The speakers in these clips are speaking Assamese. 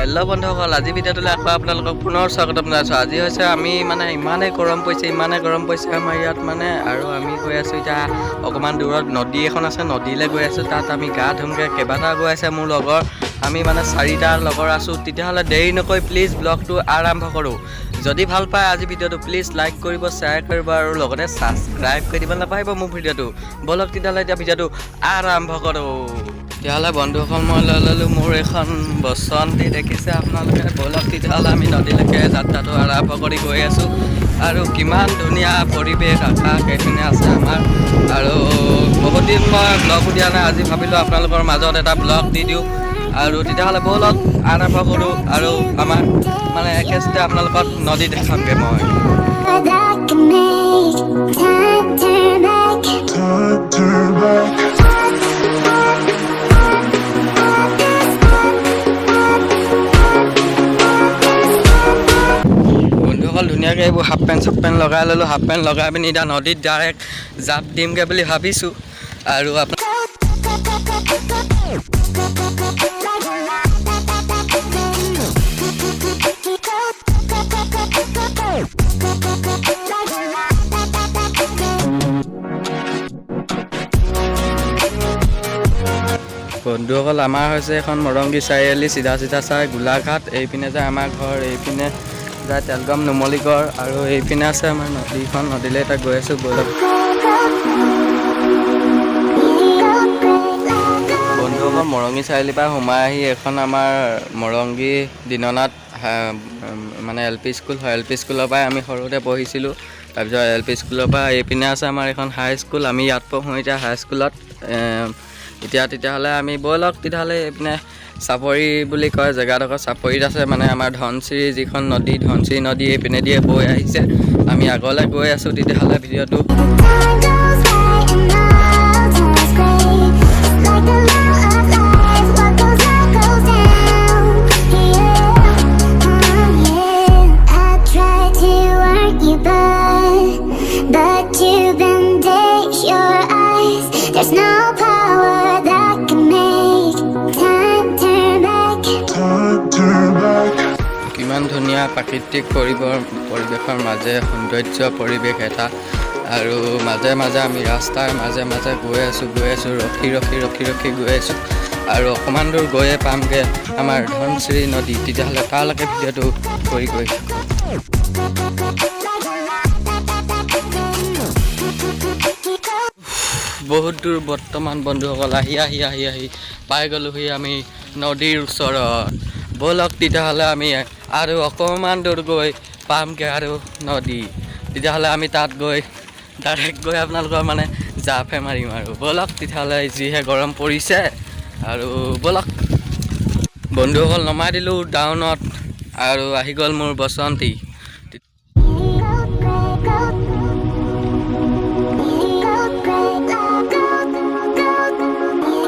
হেল্ল' বন্ধুসকল, আজি ভিডিঅ'টোলৈ আকৌ আপোনালোকক পুনৰ স্বাগতম জনাইছোঁ। আজি হৈছে আমি মানে ইমানেই গৰম পৰিছে, ইমানেই গৰম পৰিছে আমাৰ ইয়াত মানে। আৰু আমি গৈ আছোঁ এতিয়া অকণমান দূৰত নদী এখন আছে, নদীলৈ গৈ আছোঁ। তাত আমি গা ধুমগৈ। কেইবাটাও গৈ আছে মোৰ লগৰ, আমি মানে চাৰিটা লগৰ আছোঁ। তেতিয়াহ'লে দেৰি নকৰি প্লিজ ব্লগটো আৰম্ভ কৰোঁ। যদি ভাল পায় আজি ভিডিঅ'টো, প্লিজ লাইক কৰিব, শ্বেয়াৰ কৰিব আৰু লগতে ছাবস্ক্ৰাইব কৰি দিব নাপাহৰিব মোৰ ভিডিঅ'টো। ব'লক তেতিয়াহ'লে, এতিয়া ভিডিঅ'টো আৰম্ভ কৰোঁ। তেতিয়াহ'লে বন্ধুসকল, মই লৈ ল'লোঁ মোৰ এইখন বসন্তী, দেখিছে আপোনালোকে। ব'লক তেতিয়াহ'লে, আমি নদীলৈকে যাত্ৰাটো আৰম্ভ কৰি গৈ আছোঁ। আৰু কিমান ধুনীয়া পৰিৱেশ, আকাশ এইপিনে আছে আমাৰ। আৰু বহুত দিন মই ব্লগো দিয়া নাই, আজি ভাবিলোঁ আপোনালোকৰ মাজত এটা ব্লগ দি দিওঁ। আৰু তেতিয়াহ'লে ব'লক, আৰম্ভ কৰোঁ আৰু আমাৰ মানে একেচতে আপোনালোকক নদী দেখামগৈ মই। That can make time turn back. Time turn back. বন্ধুসকল, ধুনীয়াকৈ এইবোৰ হাফ পেণ্ট চাফ পেণ্ট লগাই ল'লোঁ। হাফ পেণ্ট লগাই পিনি এতিয়া নদীত ডাইৰেক্ট জাপ দিমগৈ বুলি ভাবিছোঁ। আৰু আপোনাৰ বন্ধুসকল, আমাৰ হৈছে এখন মৰংগী চাৰিআলি, চিধা চিধা চাই গোলাঘাট। এইপিনে যায় আমাৰ ঘৰ, এইপিনে যায় তেলগম নুমলীগড় আৰু এইপিনে আছে আমাৰ নদীখন। নদীলৈ এতিয়া গৈ আছোঁ, ব'লক। বন্ধুসকল, মৰঙী চাৰিআলিৰ পৰা সোমাই আহি এখন আমাৰ মৰংগী দীননাথ মানে এল পি স্কুল হয়। এল পি স্কুলৰ পৰাই আমি সৰুতে পঢ়িছিলোঁ। তাৰপিছত এল পি স্কুলৰ পৰা এইপিনে আছে আমাৰ এখন হাই স্কুল। আমি ইয়াত পঢ়োঁ এতিয়া হাই স্কুলত। এতিয়া তেতিয়াহ'লে আমি ব'লক তেতিয়াহ'লে, এইপিনে চাপৰি বুলি কয় জেগাডোখৰ, চাপৰিত আছে মানে আমাৰ ধনশিৰি যিখন নদী, ধনশিৰি নদী এইপিনে দিয়ে বৈ আহিছে। আমি আগলৈ গৈ আছোঁ। তেতিয়াহ'লে ভিডিঅ'টো Time goes by and all turns gray. It's like the law of life. What goes up goes down. Yeah, oh yeah. I tried to warn you, but you bandage your eyes. There's no power that can make time turn back. Time turn back. কিমান ধুনীয়া প্ৰাকৃতিক পৰিৱেশৰ মাজে সৌন্দৰ্য পৰিৱেশ এটা। আৰু মাজে মাজে আমি ৰাস্তাৰ মাজে মাজে গৈ আছোঁ, গৈ আছোঁ, ৰখি ৰখি ৰখি ৰখি গৈ আছোঁ। আৰু অকণমান দূৰ গৈয়ে পামগৈ আমাৰ ধনশিৰি নদী। তেতিয়াহ'লে তালৈকে ভিডিঅ'টো কৰি গৈ থাকোঁ। বহুত দূৰ বৰ্তমান বন্ধুসকল, আহি আহি আহি আহি পাই গ'লোহি আমি নদীৰ ওচৰত। ব'লক তেতিয়াহ'লে, আমি আৰু অকণমান দূৰ গৈ পামগৈ আৰু নদী। তেতিয়াহ'লে আমি তাত গৈ ডাইৰেক্ট গৈ আপোনালোকৰ মানে জাপহে মাৰিম। আৰু ব'লক তেতিয়াহ'লে, যিহে গৰম পৰিছে। আৰু ব'লক বন্ধুসকল, নমাই দিলোঁ ডাউনত আৰু আহি গ'ল মোৰ বসন্তী। Go, go, go, go, go, go,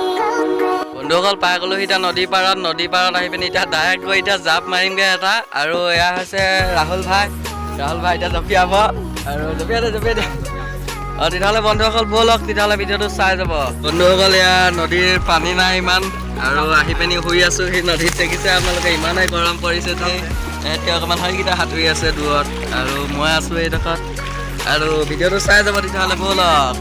go, go. বন্ধুসকল, পাই গ'লো এতিয়া নদী পাৰত। নদী পাৰত আহি পিনি এতিয়া ডাইৰেক্ট গৈ এতিয়া জাপ মাৰিমগৈ এটা। আৰু এয়া হৈছে ৰাহুল ভাই। ৰাহুল ভাই এতিয়া জঁপিয়াব আৰু জঁপিয়াই দে, জঁপিয়াই দে। অঁ, তেতিয়াহ'লে বন্ধুসকল, ব'লক তেতিয়াহ'লে, ভিডিঅ'টো চাই যাব। বন্ধুসকল, এয়া নদীৰ পানী নাই ইমান আৰু আহি পিনি শুই আছোঁ সেই নদীত। দেখিছে আপোনালোকে, ইমানেই গৰম পৰিছে যে এতিয়া অকণমান সেইকেইটা সাঁতুৰি আছে দূৰত আৰু মই আছোঁ এইডোখৰত। আৰু ভিডিঅ'টো চাই যাব তেতিয়াহ'লে, ব'লক।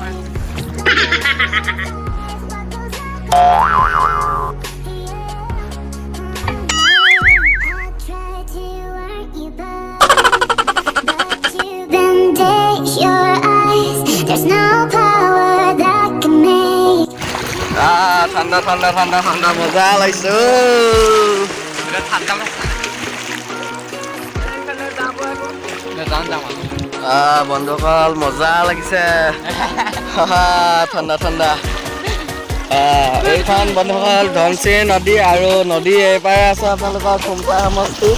I tried to warn you, but you bandage your eyes. There's no power that can make আহ, ঠাণ্ডা ঠাণ্ডা ঠাণ্ডা ঠাণ্ডা, মজা লাগিছে। ঠাণ্ডা। আহ, বন্ধুসকল, মজা লাগিছে, ঠাণ্ডা ঠাণ্ডা। এইখন বন্ধুসকল ধনশিৰি নদী আৰু নদী এইপাৰে আছে আপোনালোকৰ খুমটাই সমষ্টি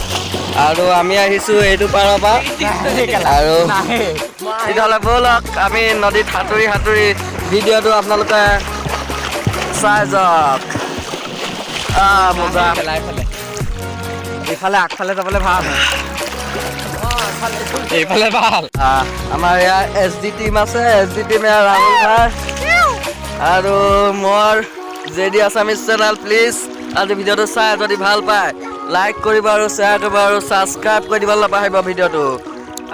আৰু আমি আহিছোঁ এইটো পাৰৰ পৰা। আৰু তেতিয়াহ'লে ব'লক, আমি নদীত সাঁতুৰি সাঁতুৰি ভিডিঅ'টো আপোনালোকে চাই যাওক। আহ, মজা। এইফালে আগফালে যাবলৈ ভাল, এইফালে ভাল। আমাৰ ইয়াৰ এছ ডি টিম আছে। এছ ডি টিম ইয়াৰ ৰাহুল ভাই আৰু মোৰ J D Assamese channel. Please আজি ভিডিঅ'টো চাই যদি ভাল পায়, লাইক কৰিব আৰু শ্বেয়াৰ কৰিব আৰু ছাবস্ক্ৰাইব কৰি দিব নাপাহৰিব ভিডিঅ'টো।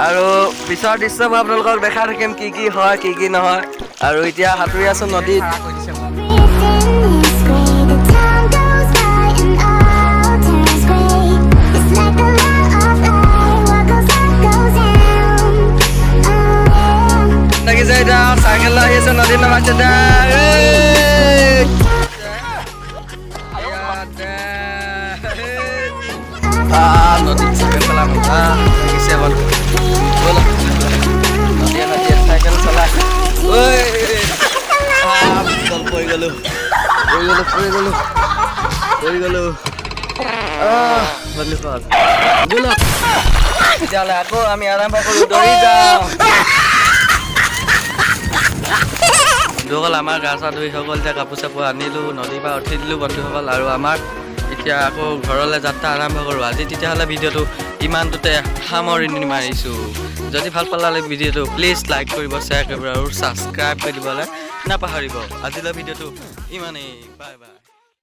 আৰু পিছৰ দৃশ্যবোৰ আপোনালোকক দেখাই থাকিম, কি কি হয়, কি কি নহয়। আৰু এতিয়া সাঁতুৰি আছোঁ নদীত। Everything is great. The time goes by and all turns gray. It's like the law of life. What goes up goes down. Oh yeah. দেখিছে, এতিয়া চাইকেল লৈ আহি আছে, নদীত নামাইছে এতিয়া। এই! ইয়াতে। আহ, নদীত চাইকেল চলা মজা লাগিছে বন্ধু। ব'লা, নদীয়ে নদীয়ে চাইকেল চলা। ঐ, আহ, পিছল পৰি গলো, পৰি গলো, পৰি গলো, পৰি গলো। আহ, বন্ধুসকল, ব'লক তেতিয়াহ'লে, আকৌ আমি আৰম্ভ কৰোঁ, দৌৰি যাওঁ। বন্ধুসকল, আমাৰ গা চা ধুই হৈ গ'ল। এতিয়া কাপোৰ চাপোৰ আনিলোঁ, নদীৰ পৰা উঠি দিলোঁ বন্ধুসকল। আৰু আমাৰ এতিয়া আকৌ ঘৰলৈ যাত্ৰা আৰম্ভ কৰোঁ। আজি তেতিয়াহ'লে ভিডিঅ'টো ইমানটোতে সামৰণি মাৰিছোঁ। যদি ভাল পালে ভিডিঅ'টো, প্লিজ লাইক কৰিব, শ্বেয়াৰ কৰিব আৰু ছাবস্ক্ৰাইব কৰি দিবলৈ নাপাহৰিব। আজিলৈ ভিডিঅ'টো ইমানেই। Bye bye.